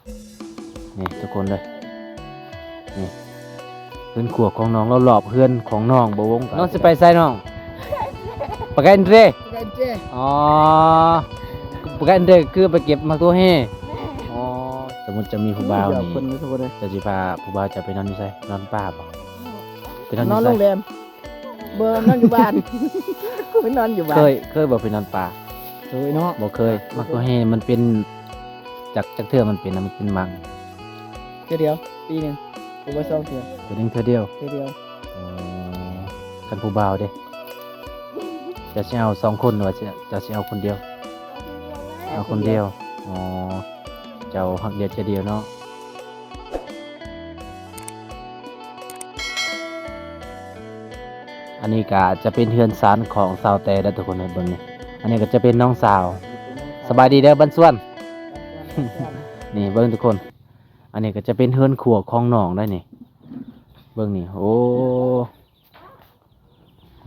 ນີ້ທຸກຄົນເດີ ນີ້ເຮືອນຄົວຂອງນ້ອງ ລອບໆເຮືອນຂອງນ້ອງ ບໍ່ວົງ. ນ້ອງຊິໄປໃສນ້ອງ? ປະໄກເດ. ປະໄກເດ. ອໍ ປະໄກເດຄືໄປເກັບໝາກໂຕເຮ. ອໍ ສົມມຸດຈະມີຜູ້ບ່າວນີ້ ເຈົ້າຊິພາຜູ້ບ່າວເຈົ້າໄປນອນຢູ່ໃສ? ນອນປ່າບໍ່? ໄປນອນຢູ່ໃສ? ໂຮງແຮມ. ບໍ່ ນອນຢູ່ບ້ານ ໄປນອນຢູ່ບ້ານ. ເຄີຍ ເຄີຍບໍ່ໄປນອນປ່າ? ເຄີຍເນາະ. ບໍ່ເຄີຍ. ໝາກໂຕເຮມັນເປັນ ຈັກ ຈັກເທື່ອມັນເປັນ ມັນເປັນມັງ? ເທື່ອດຽວ ປີໜຶ່ງ ຫຼືວ່າສອງເທື່ອ? ປີໜຶ່ງເທື່ອດຽວ. ເທື່ອດຽວ. ອໍ ຄັນຜູ້ບ່າວເດ? ເຈົ້າຊິເອົາສອງຄົນ ຫຼືວ່າເຈົ້າຊິເອົາຄົນດຽວ? ເອົາຄົນດຽວ. ເອົາຄົນດຽວ. ອໍ ເຈົ້າຮັກດຽວໃຈດຽວເນາະ. ອັນນີ້ກະຈະເປັນເຮືອນຊານຂອງສາວແຕ່ເດີທຸກຄົນ ໃຫ້ເບິ່ງນີ້. ອັນນີ້ກະຈະເປັນນ້ອງສາວ. ສະບາຍດີເດີບັນຊວນ. ນີ້ເບິ່ງທຸກຄົນ ອັນນີ້ກະຈະເປັນເຮືອນຄົວຂອງນ້ອງໄດ໋ນີ້. ເບິ່ງນີ້ ໂອ້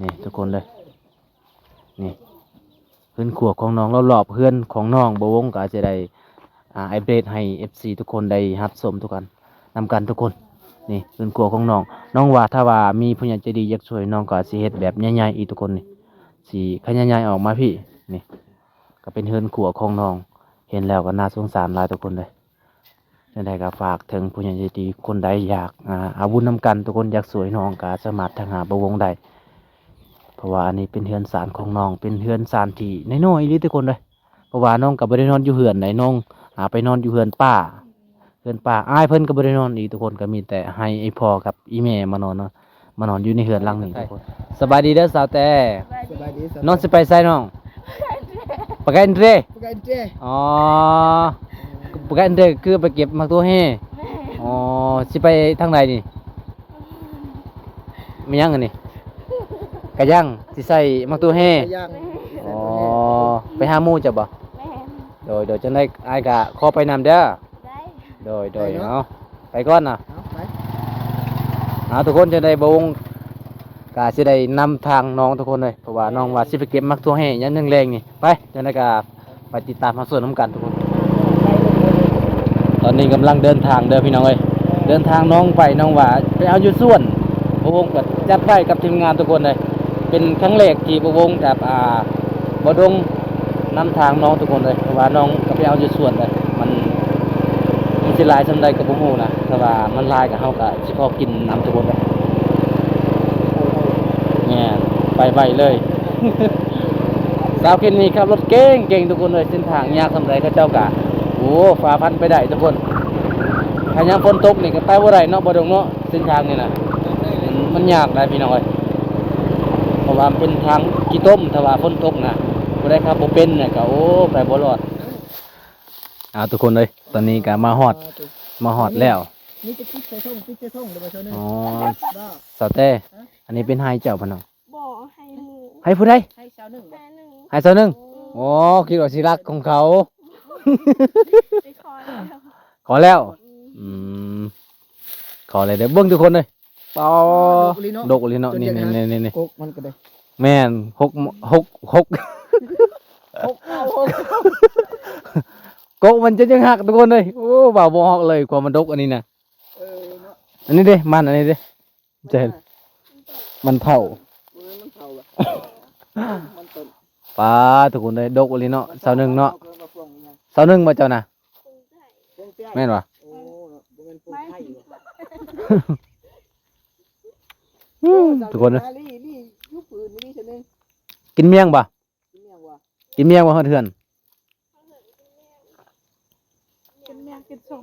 ນີ້ທຸກຄົນເດີ. ນີ້ເຮືອນຄົວຂອງນ້ອງ ລອບໆເຮືອນຂອງນ້ອງ ບໍ່ວົງກະອາດຈະໄດ້ ອ່າ ອັບເດດໃຫ້ເອັຟຊີທຸກຄົນໄດ້ຮັບຊົມທຸກຄົນ ນຳກັນທຸກຄົນ. ນີ້ເຮືອນຄົວຂອງນ້ອງ ນ້ອງວ່າຖ້າວ່າມີຜູ້ໃຫຍ່ໃຈດີຢາກຊ່ວຍ ນ້ອງກໍອາດຊິເຮັດແບບໃຫຍ່ໆອີກທຸກຄົນ. ນີ້ຊິຂະຫຍາຍໃຫຍ່ອອກມາພີ້. ນີ້ກໍເປັນເຮືອນຄົວຂອງນ້ອງ ເຫັນແລ້ວກໍໜ້າສົງສານຫຼາຍທຸກຄົນເລີຍ. ຈັ່ງໃດກໍຝາກເຖິງຜູ້ໃຫຍ່ໃຈດີຄົນໃດຢາກ ອ່າ ເອົາບຸນນຳກັນທຸກຄົນ ຢາກຊ່ວຍນ້ອງກໍສາມາດທັກຫາບໍ່ວົງໄດ້ ເພາະວ່າອັນນີ້ເປັນເຮືອນຊານຂອງນ້ອງ ເປັນເຮືອນຊານທີ່ນ້ອຍໆອີ່ຫຼີທຸກຄົນເດີ. ເພາະວ່ານ້ອງກໍບໍ່ໄດ້ນອນຢູ່ເຮືອນໃດ ນ້ອງ ອ່າ ໄປນອນຢູ່ເຮືອນປ້າ ເຮືອນປ້າ ອ້າຍເພິ່ນກໍບໍ່ໄດ້ນອນອີກທຸກຄົນ ກໍມີແຕ່ໃຫ້ອີ່ພໍ່ກັບອີ່ແມ່ມານອນເນາະ. ມານອນຢູ່ໃນເຮືອນຫຼັງນີ້ທຸກຄົນ. ສະບາຍດີເດີສາວແຕ່. ສະບາຍດີ. ນ້ອງຊິໄປໃສນ້ອງ? ປະໄກເດ. ປະໄກເດ. ອໍ ປະໄກເດຄືໄປເກັບໝາກໂຕເຮ. ອໍ ຊິໄປທາງໃດນີ້? ແມ່ນຫຍັງອັນນີ້? ກະຍັງ ຊິໃສ່ໝາກໂຕເຮ. ກະຍັງ. ອໍ ໄປຫາໝູ່ເຈົ້າບໍ່? ແມ່ນ. ໂດຍໆ ຈັ່ງໃດອ້າຍກະຂໍໄປນຳເດີ. ໄດ້. ໂດຍໆ ໄປເນາະ ເອົາ ໄປກ່ອນນະ. ເອົາ ໄປ. ເອົາ ທຸກຄົນ ຈັ່ງໃດບໍ່ວົງກະຊິໄດ້ນຳທາງນ້ອງທຸກຄົນເລີຍ ເພາະວ່ານ້ອງວ່າຊິໄປເກັບໝາກໂຕເຮຍາມແລງໆນີ້. ໄປ ຈັ່ງໃດກະໄປຕິດຕາມຮັບຊົມນຳກັນທຸກຄົນ. ຕອນນີ້ກຳລັງເດີນທາງເດີພີ່ນ້ອງເອີຍ ເດີນທາງນ້ອງໄປ ນ້ອງວ່າໄປເອົາຢູ່ສວນ ບໍ່ວົງກໍຈັດໄວ້ກັບທີມງານທຸກຄົນເລີຍ. ເປັນຄັ້ງແລກທີ່ບໍ່ວົງກັບ ອ່າ ບໍ່ດົງນຳທາງນ້ອງທຸກຄົນເລີຍ ເພາະວ່ານ້ອງກໍໄປເອົາຢູ່ສວນເລີຍ. ມັນ ມັນຊິຫຼາຍສ່ຳໃດກໍບໍ່ຮູ້ນະ ຖ້າວ່າມັນຫຼາຍກໍເຮົາກໍຊິພໍກິນນຳທຸກຄົນເລີຍ. ແມ່ນ ໄປໄວເລີຍ. ສາວເຄນນີ້ຂັບລົດເກັ່ງໆ ທຸກຄົນເອີຍ ເສັ້ນທາງຍາກສ່ຳໃດເຂົາເຈົ້າກະ ໂອ້ ຝ່າຟັນໄປໄດ້ທຸກຄົນ. ຖ້າຍາມຝົນຕົກນີ້ກໍໄປບໍ່ໄດ້ເນາະ ບໍ່ດົງເນາະ ເສັ້ນທາງນີ້ນະ ມັນ ມັນຍາກຫຼາຍພີ່ນ້ອງເອີຍ ເພາະວ່າມັນເປັນທາງຂີ້ຕົມ. ຖ້າວ່າຝົນຕົກນະ ຜູ້ໃດຂັບບໍ່ເປັນນະກໍ ໂອ້ ໄປບໍ່ລອດ. ເອົາ ທຸກຄົນເອີຍ ຕອນນີ້ກໍມາຮອດ ມາຮອດແລ້ວ. ມີແຕ່ຕິດໃສ່ຖົງ ຕິດໃສ່ຖົງເດີ ບໍ່ເທົ່ານັ້ນ. ອໍ ສາວແຕ່ ອັນນີ້ເປັນໄຮ່ເຈົ້າບໍ່ນ້ອງ? ບໍ່ ໄຮ່ໝູ່. ໄຮ່ຜູ້ໃດ? ໄຮ່ຊາວໜຶ່ງ. ໄຮ່ຊາວໜຶ່ງ. ໂອ້ ຄິດວ່າຊິລັກຂອງເຂົາ. ໄປຂໍແລ້ວ ຂໍແລ້ວ. ອືມ ອືມ ຂໍແລ້ວເດີ. ເບິ່ງທຸກຄົນເອີຍ ປໍ ດົກອີ່ຫຼີເນາະ ດົກອີ່ຫຼີເນາະ. ນີ້ໆໆໆ ກົກມັນກໍໄດ້ ແມ່ນ ຫົກ ຫົກ ຫົກ ຫົກ ຫົກ ກົກມັນຈະຍັງຫັກທຸກຄົນເອີຍ. ໂອ້ ເວົ້າບໍ່ອອກເລີຍ ຄວາມມັນດົກອັນນີ້ນະ. ເອີເນາະ ອັນນີ້ເດ້ ມັນ ອັນນີ້ເດ້ ຈະເຫັນ ມັນເຖົ້າ ມັນເຖົ້າ ມັນຕົ້ນ. ປາ ທຸກຄົນເອີຍ ດົກອີ່ຫຼີເນາະ ຊາວໜຶ່ງເນາະ. ຊາວໜຶ່ງບໍ່ເຈົ້ານະ? ແມ່ນບໍ່? ໂອ້ ບໍ່ແມ່ນໂປ່ງໄຟບໍ່? ອືມ ທຸກຄົນເອີຍ ລີ່ ລີ່ຢູ່ພື້ນນີ້ຊະໜຶ່ງ. ກິນໝ້ຽງບໍ່? ກິນໝ້ຽງບໍ່? ກິນໝ້ຽງບໍ່ຮອດເຮືອນ? ກິນໝ້ຽງ ກິນສົ້ມ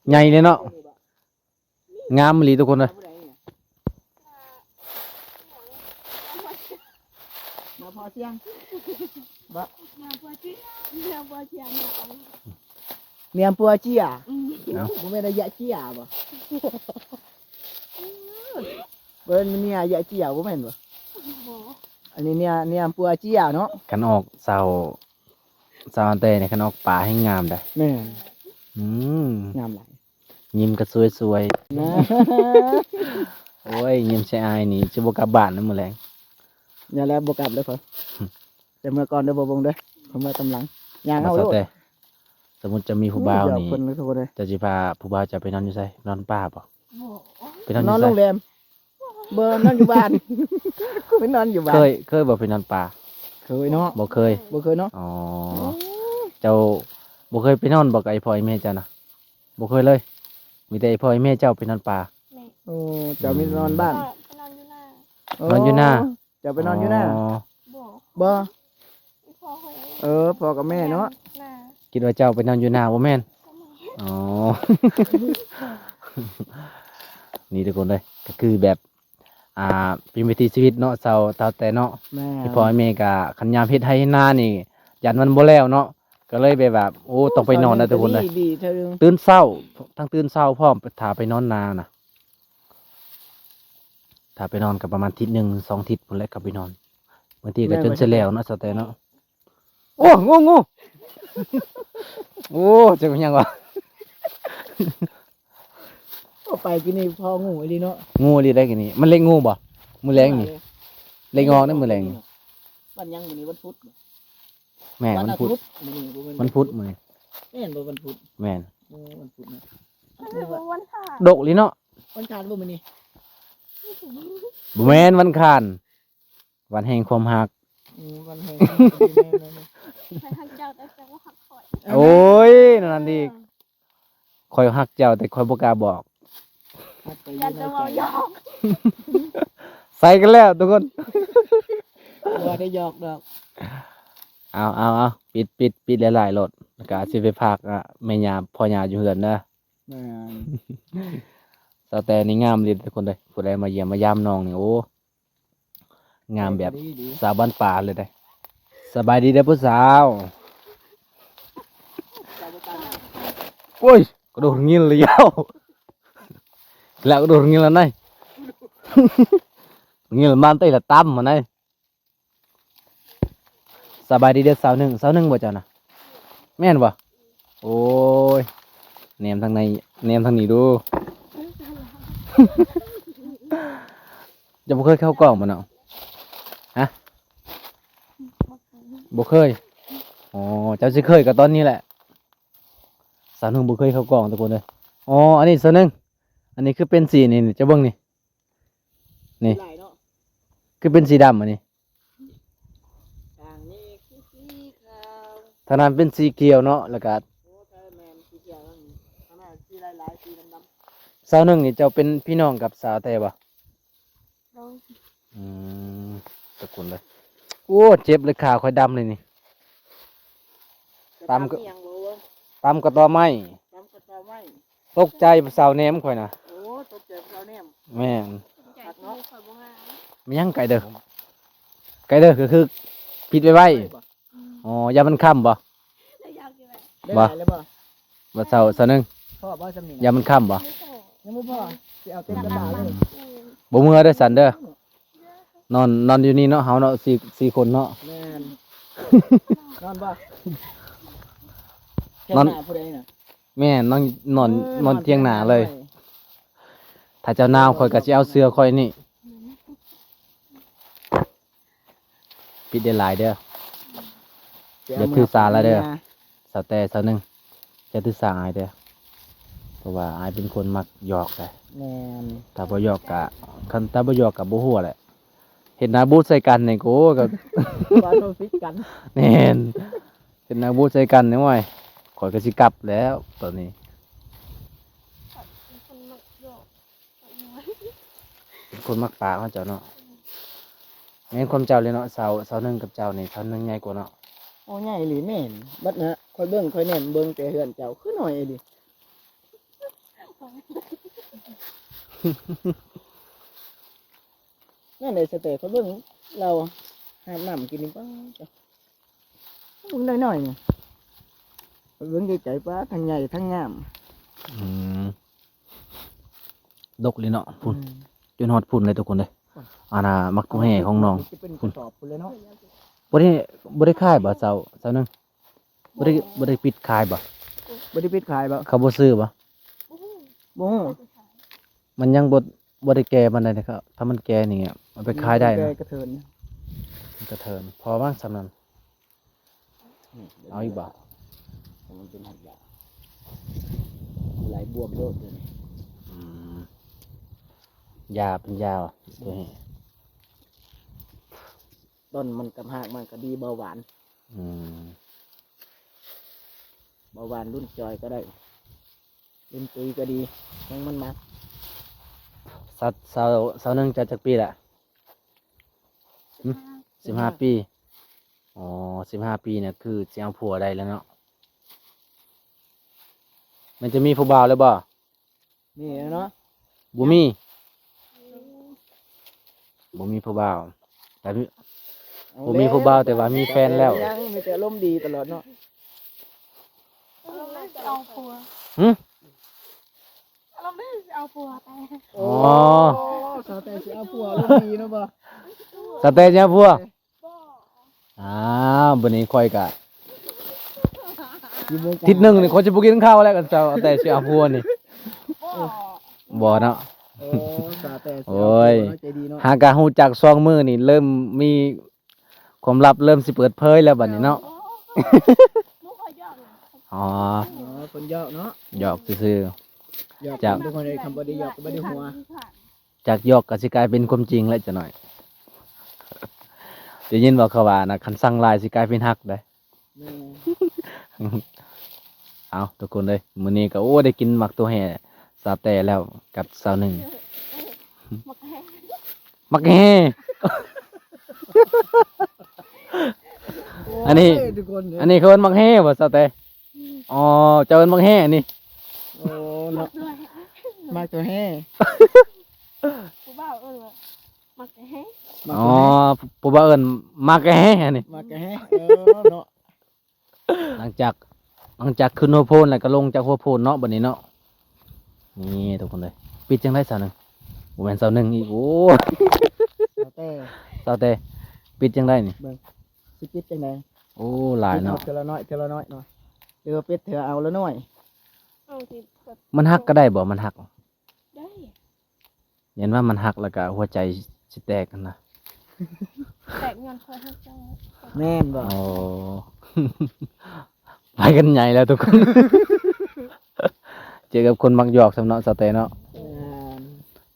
ໃຫຍ່ເລີຍເນາະ. ງາມອີ່ຫຼີທຸກຄົນເອີຍ. ມາພໍຊຽງ ບໍ່ ມາພໍຊຽງ ມາພໍຊຽງ ມາເອົາ ມຽມປົວເຈຍ. ອືມ ເອົ້າ ບໍ່ແມ່ນອາຢະເຈຍບໍ່? ເບິ່ງເມຍອາຢະເຈຍບໍ່ແມ່ນບໍ່? ບໍ່ ອັນນີ້ເມຍ ເມຍປົວເຈຍເນາະ. ຄັນອອກສາວ ສາວແຕ່ນີ້ ຄັນອອກປາແຮ່ງງາມໄດ໋. ແມ່ນ. ອືມ ງາມຫຼາຍ. ຍິ້ມກໍສວຍໆ ນະ. ໂອ້ຍ ຍິ້ມໃສ່ອ້າຍນີ້ ຊິບໍ່ກັບບ້ານນະມື້ແລງ. ຢ່າແລ້ວ ບໍ່ກັບເດີຂ້ອຍ ແຕ່ເມືອກ່ອນເດີ ບໍ່ວົງເດີ ຂ້ອຍເມືອຕາມຫຼັງ ຍ່າງເອົາໂລດ. ມາສາວແຕ່ ສົມມຸດເຈົ້າມີຜູ້ບ່າວນີ້ ເພິ່ນທຸກຄົນເລີຍ ເຈົ້າຊິພາຜູ້ບ່າວເຈົ້າໄປນອນຢູ່ໃສ? ນອນປ່າບໍ່? ບໍ່ ໄປນອນຢູ່ໃສ? ນອນໂຮງແຮມ. ບໍ່ ນອນຢູ່ບ້ານ. ໄປນອນຢູ່ບ້ານ. ເຄີຍ ເຄີຍບໍ່ໄປນອນປ່າ? ເຄີຍເນາະ. ບໍ່ເຄີຍ. ບໍ່ເຄີຍເນາະ. ອໍ ໂອ້ ເຈົ້າບໍ່ເຄີຍໄປນອນບໍ່ກັບໄອ້ພໍ່ໄອ້ແມ່ເຈົ້ານະ? ບໍ່ເຄີຍເລີຍ. ມີແຕ່ໄອ້ພໍ່ໄອ້ແມ່ເຈົ້າໄປນອນປ່າ. ແມ່ນ. ໂອ້ ເຈົ້າມີແຕ່ນອນບ້ານ. ພໍ່ໄປນອນຢູ່ນາ. ອໍ ນອນຢູ່ນາ. ເຈົ້າໄປນອນຢູ່ນາ? ອໍ ບໍ່ ບໍ່. ອີ່ພໍ່ຂ້ອຍ. ເອີ ພໍ່ກັບແມ່ເນາະ. ນາ. ຄິດວ່າເຈົ້າໄປນອນຢູ່ນາ ບໍ່ແມ່ນ? ບໍ່ແມ່ນ. ອໍ ນີ້ທຸກຄົນເອີຍ ກໍຄືແບບ ອ່າ ເປັນວິຖີຊີວິດເນາະ ຊາວ ຊາວແຕເນາະ. ແມ່ນ. ອີ່ພໍ່ແມ່ກໍ ຄັນຍາມເຮັດໄຮ່ເຮັດນານີ້ ຢ້ານມັນບໍ່ແລ້ວເນາະ ກໍເລີຍແບບວ່າ ໂອ້ ຕ້ອງໄປນອນນະທຸກຄົນເອີຍ. ຕື່ນເຊົ້າ ທັງຕື່ນເຊົ້າພ້ອມ ຖ້າໄປນອນນານະ. ຖ້າໄປນອນກໍປະມານທິດໜຶ່ງສອງທິດພຸ້ນແຫຼະ ກໍໄປນອນ. ບາງທີກໍຈົນຊິແລ້ວເນາະ ສາວແຕເນາະ. ໂອ້ ງູ ງູ ໂອ້ ຈັກແມ່ນຫຍັງວະ. ໂອ້ ໄປກິນນີ້ພໍງູອີ່ຫຼີເນາະ. ງູອີ່ຫຼີໄດ໋ກິນນີ້. ມັນເລັກງູບໍ່? ມື້ແລງນີ້ ເລັກງອກເດ້ມື້ແລງນີ້. ວັນຫຍັງມື້ນີ້? ວັນພຸດ. ແມ່ນ ວັນພຸດ. ມື້ນີ້ບໍ່ແມ່ນ ວັນພຸດມື້ນີ້. ແມ່ນບໍ່? ວັນພຸດ. ແມ່ນ. ເອີ ວັນພຸດນະ. ດກອີ່ຫຼີເນາະ. ວັນຄານບໍ່ມື້ນີ້? ບໍ່ແມ່ນວັນຄານ. ວັນແຫ່ງຄວາມຮັກ. ອືມ ວັນແຫ່ງຄວາມຮັກ. ຂ້ອຍຮັກເຈົ້າ ແຕ່ເຈົ້າບໍ່ຮັກຂ້ອຍ. ໂອ້ຍ ນັ້ນອີກ. ຂ້ອຍຮັກເຈົ້າ ແຕ່ຂ້ອຍບໍ່ກ້າບອກ. ຮັກໄປຢູ່ໃນໃຈ. ຢ້ານແຕ່ເວົ້າຫຍອກ. ໃສ່ກັນແລ້ວທຸກຄົນ. ບໍ່ໄດ້ຫຍອກດອກ. ເອົາ ເອົາ ເອົາ ປິດ ປິດ ປິດຫຼາຍໆໂລດ. ແລ້ວກໍຊິໄປພາກ ອະ ແມ່ຍ່າ ພໍ່ຍ່າຢູ່ເຮືອນເດີ. ແມ່ນ. ສາວແຕນີ້ງາມເລີຍທຸກຄົນເດີ. ຜູ້ໃດມາຢ້ຽມມາຢາມນ້ອງນີ້ ໂອ້ ງາມແບບ ເອີ ດີ ດີ ສາວບ້ານປ່າເລີຍເດ້. ສະບາຍດີເດີຜູ້ສາວ. ໂອ້ຍ ກະໂດດງິນແລ້ວ. ແລ້ວກະໂດດງິນແລ້ວນາຍ. ງິນມາແຕ່ລະຕຳຫັ້ນນາຍ. ສະບາຍດີເດີສາວໜຶ່ງ. ສາວໜຶ່ງບໍ່ເຈົ້ານະ? ແມ່ນບໍ່? ໂອ້ຍ ແນມທາງໃນ ແນມທາງນີ້ດູ. ເຈົ້າບໍ່ເຄີຍເຂົ້າກ້ອງບໍ່ນ້ອງ? ຮະ? ບໍ່ເຄີຍ. ອໍ ເຈົ້າຊິເຄີຍກໍຕອນນີ້ແຫຼະ. ສາວໜຶ່ງບໍ່ເຄີຍເຂົ້າກ້ອງທຸກຄົນເອີຍ. ອໍ ອັນນີ້ສາວໜຶ່ງ ອັນນີ້ຄືເປັນສີນີ້ ເຈົ້າເບິ່ງນີ້ ນີ້ ຫຼາຍເນາະ ຄືເປັນສີດຳອັນນີ້. ທາງນີ້ຄືສີຂາວ ທາງນັ້ນເປັນສີຂຽວເນາະ. ແລ້ວກະ ໂອ້ ໃຊ່ ແມ່ນສີຂຽວນັ້ນ ທາງນັ້ນສີຫຼາຍໆ ສີດຳໆ. ສາວໜຶ່ງນີ້ເຈົ້າເປັນພີ່ນ້ອງກັບສາວແຕບໍ່? ໂດຍ. ອືມ ຕະກຸນເລີຍ. ໂອ້ ເຈັບເລີຍ ຂາຂ້ອຍດຳເລີຍນີ້. ຕຳກໍ ຕຳອີ່ຫຍັງບໍ່? ຕຳກະຕໍໄມ້. ຕຳກະຕໍໄມ້. ຕົກໃຈຜູ້ສາວແນມຂ້ອຍນະ. ໂອ້ ຕົກໃຈຜູ້ສາວແນມ. ແມ່ນ. ຕົກໃຈ ຄັກເນາະ ຄືຂ້ອຍບໍ່ງາມ. ແມ່ນຫຍັງ ໄກເດີ ໄກເດີ ຄື ຄື ປິດໄວໆ. ໄດ້ບໍ່? ອືມ. ອໍ ຢ້ານມັນຄ່ຳບໍ່? ໄດ້ຢາກຢູ່ແຫຼະ. ບໍ່? ໄດ້ຫຼາຍແລ້ວບໍ່? ບໍ່ເຊົາ ເຊົາໜຶ່ງ. ພໍບໍ່ຊ່ຳນີ້ນະ? ຢ້ານມັນຄ່ຳບໍ່? ຍັງບໍ່ພໍ. ຊິເອົາເຕັມກະບະເລີຍ. ອືມ. ບໍ່ເມືອເດີສັນເດີ. ນອນ ນອນຢູ່ນີ້ເນາະ ເຮົາເນາະ ສີ່ ສີ່ຄົນເນາະ. ແມ່ນ. ນອນບໍ່? ຖຽງນາຜູ້ໃດນະ? ແມ່ນ ນອນ ນອນ ເອີ ນອນຖຽງນາເລີຍ. ຖ້າເຈົ້າໜາວ ຂ້ອຍກໍຊິເອົາເສື້ອຂ້ອຍນີ້. ຜິດໄດ້ຫຼາຍເດີ. ຢ່າຖືສາຫຼາຍເດີ. ສາວແຕ ສາວໜຶ່ງ ຢ່າຖືສາອ້າຍເດີ ເພາະວ່າອ້າຍເປັນຄົນມັກຫຍອກໄດ໋. ແມ່ນ. ຖ້າບໍ່ຫຍອກກະ ຄັນ ຖ້າບໍ່ຫຍອກກະບໍ່ຮູ້ແຫຼະ. ເຮັດໜ້າບູດໃສ່ກັນນີ້ ໂອ້ ກະ ວ່າໂທຜິດກັນ. ແມ່ນ. ເຮັດໜ້າບູດໃສ່ກັນນີ້ ໂອ້ຍ ຂ້ອຍກໍຊິກັບແລ້ວຕອນນີ້. ເປັນຄົນມັກຫຍອກ ເປັນຄົນມັກປາກເນາະເຈົ້າເນາະ. ແມ່ນຄວາມເຈົ້າເລີຍເນາະ ສາວ ສາວໜຶ່ງກັບເຈົ້ານີ້ ສາວໜຶ່ງໃຫຍ່ກວ່າເນາະ. ໂອ້ ໃຫຍ່ອີ່ຫຼີແມ່ນ. ບັດນະ ຂ້ອຍເບິ່ງ ຂ້ອຍແນມເບິ່ງແຕ່ເຮືອນເຈົ້າ ຄືນ້ອຍອີ່ຫຼີ. ແມ່ນໃດສະແຕ ຂ້ອຍເບິ່ງລາວຫາບນ້ຳກິນນີ້ ປ້າດ ເບິ່ງນ້ອຍໆນີ້ ເບິ່ງໃກ້ໆ ປ້າ ທັງໃຫຍ່ທັງງາມ. ອືມ ດົກເລີຍເນາະ ພຸ້ນ. ອືມ ຈົນຮອດພຸ້ນເລີຍທຸກຄົນເດີ. ອັນນ່າ ໝາກກຸແຮ່ຂອງນ້ອງ ຊິເປັນກະສອບພຸ້ນເລີຍເນາະ. ບໍ່ໄດ້ ບໍ່ໄດ້ຂາຍບໍ່ ສາວ ສາວໜຶ່ງ? ບໍ່ໄດ້ ບໍ່ໄດ້ປິດຂາຍບໍ່? ບໍ່ໄດ້ປິດຂາຍບໍ່? ເຂົາບໍ່ຊື້ບໍ່? ບໍ່ຮູ້ ບໍ່ຮູ້. ມັນຍັງບໍ່ ບໍ່ໄດ້ແກ່ປານໃດເດ້. ຖ້າມັນແກ່ນີ້ເອົາໄປຂາຍໄດ້ນະ. ແກ່ກະເທີນ ກະເທີນ ພໍມັ້ງສ່ຳນັ້ນ. ເອົາອີກບໍ່? ມັນເປັນຮາກຢາວ ຫຼາຍບວມໂລດເດ. ອືມ ຢາເປັນຢາວ ໂຕນີ້ ຕົ້ນມັນກັບຮາກມັນກໍດີເບົາຫວານ. ອືມ ເບົາຫວານລຸ້ນຈອຍກໍໄດ້ ລຸ້ນຕຸ້ຍກໍດີ ຂອງມັນມາ. ສາວ ສາວ ສາວໜຶ່ງ ເຈົ້າຈັກປີລະ? ຫຶ? ສິບຫ້າ ສິບຫ້າປີ. ອໍ ສິບຫ້າປີນີ້ຄືຊິເອົາຜົວໄດ້ແລ້ວເນາະ. ມັນຈະມີຜູ້ບ່າວແລ້ວບໍ່? ມີແລ້ວເນາະ. ບໍ່ມີ ບໍ່ມີຜູ້ບ່າວ ແຕ່ມີ ບໍ່ມີຜູ້ບ່າວ ແຕ່ວ່າມີແຟນແລ້ວ. ຍັງມີແຕ່ອາລົມດີຕະຫຼອດເນາະ. ອາລົມດີຊິເອົາຜົວ. ຫຶ? ອາລົມດີຊິເອົາຜົວແຕ່. ອໍ ອໍ ສາວແຕ່ຊິເອົາຜົວ ອາລົມດີເນາະບໍ່? ສາວແຕ່ຊິເອົາຜົວ. ອ້າວ ບັດນີ້ຂ້ອຍກະ ທິດໜຶ່ງນີ້ຂ້ອຍຊິບໍ່ກິນເຂົ້າແລ້ວ ຄັນສາວແຕ່ຊິເອົາຜົວນີ້. ບໍ່ເນາະ. ໂອ້ ສາວແຕ່ຊິເອົາຜົວເນາະ ໂອ້ຍ ໃຈດີເນາະ. ຫາກະຮູ້ຈັກສອງມື້ນີ້ ເລີ່ມມີຄວາມລັບ ເລີ່ມຊິເປີດເຜີຍແລ້ວບັດນີ້ເນາະ. ອໍ ອໍ ເພິ່ນຢອກເນາະ ຢອກຊື່ໆ. ຢອກ ທຸກຄົນເອີຍ ຄຳບໍ່ໄດ້ຢອກກໍບໍ່ໄດ້ຫົວ. ຈາກຢອກກໍຊິກາຍເປັນຄວາມຈິງແລ້ວຈັກໜ້ອຍ. ໄດ້ຍິນບໍ່ເຂົາວ່ານະ ຄັນຊັງຫຼາຍຊິກາຍເປັນຮັກເດ້. ແມ່ນ. ເອົາ ທຸກຄົນເອີຍ ມື້ນີ້ກໍ ໂອ້ ໄດ້ກິນໝາກໂຕແຮ່ສາວແຕ່ແລ້ວກັບສາວໜຶ່ງ. ໝາກແຮ່ ໝາກແຮ່. ໂອ້ຍ ອັນນີ້ ທຸກຄົນເອີຍ ອັນນີ້ເຂົາເອີ້ນໝາກແຮ່ບໍ່ສາວແຕ່? ອໍ ເຈົ້າເອີ້ນໝາກແຮ່ນີ້. ໂອ້ ເນາະ ໝາກໂຕແຮ່. ຜູ້ບ່າວເອີ້ນວ່າໝາກແຮ່. ອໍ ຜູ້ບ່າວເອີ້ນໝາກແຮ່ນີ້ ໝາກແຮ່. ເອີ ເນາະ. ຫຼັງຈາກ ຫຼັງຈາກຂຶ້ນຫົວໂພນແລ້ວກໍລົງຈາກຫົວໂພນເນາະ ບັດນີ້ເນາະ. ນີ້ ທຸກຄົນເອີຍ ປິດຈັ່ງໃດສາວໜຶ່ງ? ບໍ່ແມ່ນສາວໜຶ່ງອີກ ໂອ້ ສາວແຕ່ ສາວແຕ່ ປິດຈັ່ງໃດນີ້? ເບິ່ງ ຊິປິດຈັ່ງໃດ? ໂອ້ ຫຼາຍເນາະ ປິດເອົາເທື່ອລະໜ້ອຍ ເທື່ອລະໜ້ອຍເນາະ ຫຼືວ່າປິດເທື່ອເອົາລະໜ້ອຍ. ເອົາຊິ ມັນຫັກກໍໄດ້ບໍ່? ມັນຫັກ ໄດ້. ຢ້ານວ່າມັນຫັກແລ້ວກະຫົວໃຈຊິແຕກຫັ້ນນະ. ແຕກຍ້ອນຂ້ອຍຮັກເຈົ້າ. ແມ່ນບໍ່? ໂອ້ ໄປກັນໃຫຍ່ແລ້ວທຸກຄົນ. ເຈີກັບຄົນມັກຢອກຊ້ຳເນາະ ສາວແຕ່ເນາະ. ແມ່ນ.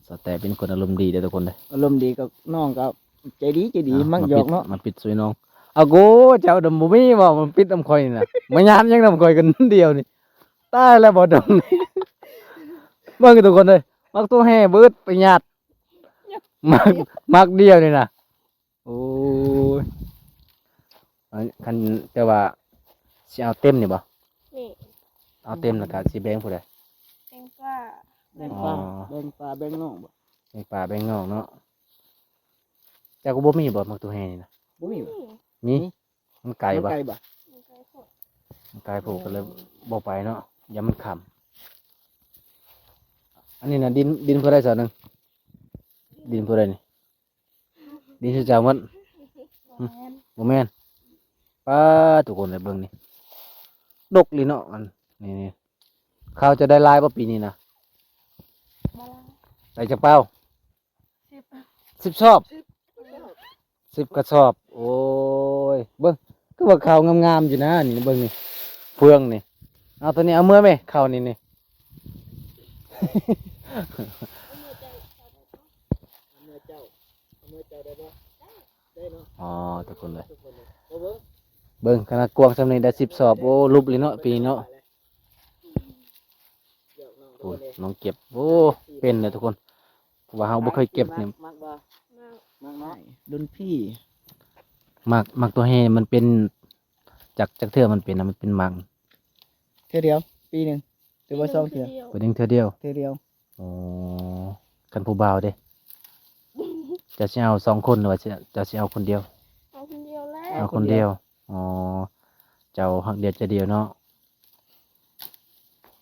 ສາວແຕ່ເປັນຄົນອາລົມດີເດ້ທຸກຄົນເດ້. ອາລົມດີກໍ ນ້ອງກໍໃຈດີ ໃຈດີ ອ່າ ມາປິດ ມັກຢອກເນາະ ມາປິດຊ່ວຍນ້ອງ. ອາໂກ ເຈົ້າດຳບໍ່ມີບໍ່ ມາປິດນຳຂ້ອຍນີ້ນະ ມາຍາດຫຍັງນຳຂ້ອຍຄົນດຽວນີ້? ຕາຍແລ້ວບໍ່ດຳ. ເບິ່ງທຸກຄົນເອີຍ ໝາກໂຕແຮ່ເບິດໄປຍາດ ໝາກ ໝາກດຽວນີ້ນະ. ໂອ້ຍ ອັນ ຄັນ ແຕ່ວ່າຊິເອົາເຕັມນີ້ບໍ່? ນີ້ ເອົາເຕັມແລ້ວກະຊິແບ່ງຜູ້ໃດ? ແບ່ງປ້າ ແບ່ງປ້າ ອໍ ແບ່ງປ້າແບ່ງນ້ອງບໍ່? ແບ່ງປ້າແບ່ງນ້ອງເນາະ. ເຈົ້າກໍບໍ່ມີບໍ່ ໝາກໂຕແຮ່ນີ້ນະ? ບໍ່ມີບໍ່? ມີ ມີ. ມັນໄກບໍ່? ມັນໄກບໍ່? ມັນໄກໂພດ ມັນໄກໂພດກໍເລີຍບໍ່ໄປເນາະ ຢ້ານມັນຄ່ຳ. ອັນນີ້ນະ ດິນ ດິນຜູ້ໃດຊະໜຶ່ງ? ດິນຜູ້ໃດນີ້? ດິນຊື່ເຈົ້າໝົດ? ບໍ່ແມ່ນ ບໍ່ແມ່ນ. ປ້າ ທຸກຄົນເອີຍ ເບິ່ງນີ້ ດົກລີເນາະ. ອັນນີ້ ນີ້ ເຂົ້າຈະໄດ້ຫຼາຍບໍ່ປີນີ້ນະ? ບໍ່ຫຼາຍ. ໄດ້ຈັກເປົາ? ສິບ ສິບຊອບ ສິບ ສິບກະສອບ. ໂອ້ຍ ເບິ່ງ ຄືວ່າເຂົ້າງາມໆຢູ່ນະ ນີ້ເບິ່ງນີ້ ເຟືອງນີ້. ເອົາໂຕນີ້ ເອົາເມືອແມ ເຂົ້ານີ້ນີ້. ເອົາເມືອເຈົ້າ ເອົາເມືອເຈົ້າໄດ້ບໍ່? ໄດ້ເນາະ. ອໍ ທຸກຄົນເອີຍ ເບິ່ງ ເບິ່ງ ຂະໜາດກວ້າງຊ່ຳນີ້ໄດ້ສິບຊອບ. ໂອ້ ຫຼຸບລີເນາະ ປີນີ້ເນາະ. ໂອ້ຍ ນ້ອງເກັບ ໂອ້ ເປັນເດີທຸກຄົນ ເພາະວ່າເຮົາບໍ່ເຄີຍເກັບນີ້. ມັກ ມັກບໍ່? ມັກ ມັກເນາະ ລຸ້ນພີ່. ໝາກ ໝາກໂຕແຮ່ມັນເປັນ ຈັກ ຈັກເທື່ອມັນເປັນນະ? ມັນເປັນໝາກ ເທື່ອດຽວ ປີໜຶ່ງ ຫຼືວ່າສອງເທື່ອ? ປີໜຶ່ງເທື່ອດຽວ ເທື່ອດຽວ. ອໍ ຄັນຜູ້ບ່າວເດ? ເຈົ້າຊິເອົາສອງຄົນ ຫຼືວ່າເຈົ້າຊິເອົາຄົນດຽວ? ເອົາຄົນດຽວແຫຼະ. ເອົາຄົນດຽວ. ອໍ ເຈົ້າຮັກດຽວໃຈດຽວເນາະ.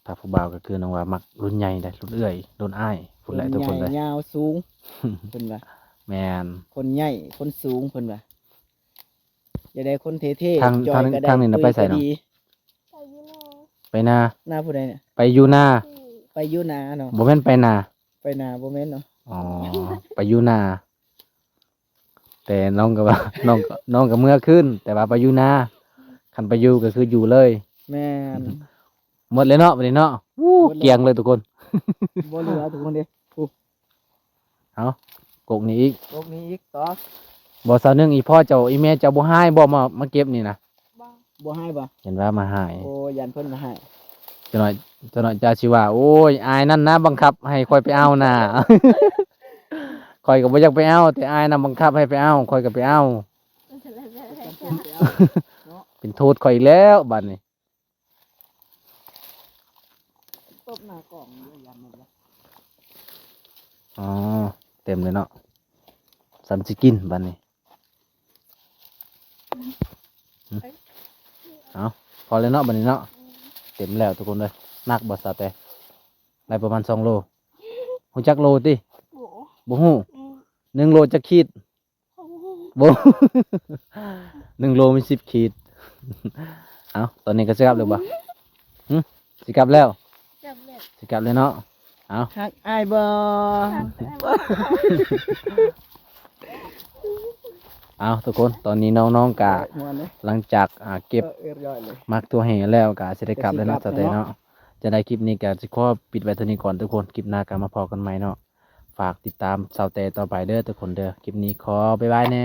ຖ້າຜູ້ບ່າວກໍຄືນ້ອງວ່າມັກລຸ້ນໃຫຍ່ເດ້ ລຸ້ນເອື້ອຍ ລຸ້ນອ້າຍພຸ້ນແຫຼະທຸກຄົນເດ້. ຍາວສູງ ເພິ່ນວ່າ. ແມ່ນ ຄົນໃຫຍ່ຄົນສູງເພິ່ນວ່າ. ຢາກໄດ້ຄົນເທ່ໆ ທາງ ທາງນີ້ນະໄປໃສເນາະ? ໄປຢູ່ນາ ໄປນາ. ນາຜູ້ໃດນະ? ໄປຢູ່ນາ ໄປຢູ່ນາເນາະ. ບໍ່ແມ່ນໄປນາ ໄປນາບໍ່ແມ່ນເນາະ. ອໍ ໄປຢູ່ນາ. ແຕ່ນ້ອງກໍວ່າ ນ້ອງກໍ ນ້ອງກໍເມືອຄືນ ແຕ່ວ່າໄປຢູ່ນາ. ຄັນໄປຢູ່ກໍຄືຢູ່ເລີຍ. ແມ່ນ ໝົດແລ້ວເນາະ ບັດນີ້ເນາະ. ອູ້ ໝົດແລ້ວ ກ້ຽງເລີຍທຸກຄົນ ບໍ່ເຫຼືອທຸກຄົນເດ້. ອູ້ ເອົາ ກົກນີ້ອີກ ກົກນີ້ອີກຕໍ່. ບໍ່ ສາວໜຶ່ງ ອີພໍ່ເຈົ້າ ອີແມ່ເຈົ້າບໍ່ຮ້າຍບໍ່ ມາ ມາເກັບນີ້ນະ? ບໍ່ ບໍ່ຮ້າຍບໍ່? ເຫັນວ່າມາຮ້າຍ. ໂອ້ ຢ້ານເພິ່ນມາຮ້າຍ. ຈັກໜ້ອຍ ຈັກໜ້ອຍເຈົ້າຊິວ່າ ໂອ້ຍ ອ້າຍນັ້ນນະບັງຄັບໃຫ້ຂ້ອຍໄປເອົານະ. ຂ້ອຍກໍບໍ່ຢາກໄປເອົາ ແຕ່ອ້າຍນະບັງຄັບໃຫ້ໄປເອົາ ຂ້ອຍກໍໄປເອົາ. ເປັນໂທດຂ້ອຍອີກແລ້ວບັດນີ້. ຕົບໜ້າກ້ອງຢູ່ ຢ້ານໝົດລະ. ອໍ ເຕັມເລີຍເນາະ ສ່ຳຊິກິນບັດນີ້. ເອົາ ພໍແລ້ວເນາະ ບັດນີ້ເນາະ. ເຕັມແລ້ວທຸກຄົນເອີຍ. ໜັກບໍ່ ສາວແຕ? ໄດ້ປະມານສອງໂລ. ຮູ້ຈັກໂລຕິ? ບໍ່ ບໍ່ຮູ້. ອືມ ໜຶ່ງໂລຈັກຂີດ? ບໍ່ ໜຶ່ງໂລມີສິບຂີດ. ເອົ້າ ຕອນນີ້ກໍຊິກັບແລ້ວບໍ່? ຫຶ ຊິກັບແລ້ວ? ກັບແລ້ວ ຊິກັບແລ້ວເນາະ. ເອົ້າ ຮັກອ້າຍບໍ່? ຮັກອ້າຍບໍ່? ເອົ້າ ທຸກຄົນ ຕອນນີ້ນ້ອງໆກະ ມ່ວນເດ້ ຫຼັງຈາກ ອ່າ ເກັບ ເອີ ຮຽບຮ້ອຍເລີຍ ໝາກຖົ່ວແຫ້ງແລ້ວ ກະຊິໄດ້ກັບແລ້ວເນາະ ສາວແຕເນາະ. ຈັ່ງໃດ ຄລິບນີ້ກະຊິຂໍປິດໄວ້ເທົ່ານີ້ກ່ອນທຸກຄົນ. ຄລິບໜ້າກະມາພໍ້ກັນໃໝ່ເນາະ. ຝາກຕິດຕາມສາວແຕຕໍ່ໄປເດີທຸກຄົນເດີ. ຄລິບນີ້ຂໍບາຍບາຍແດ່.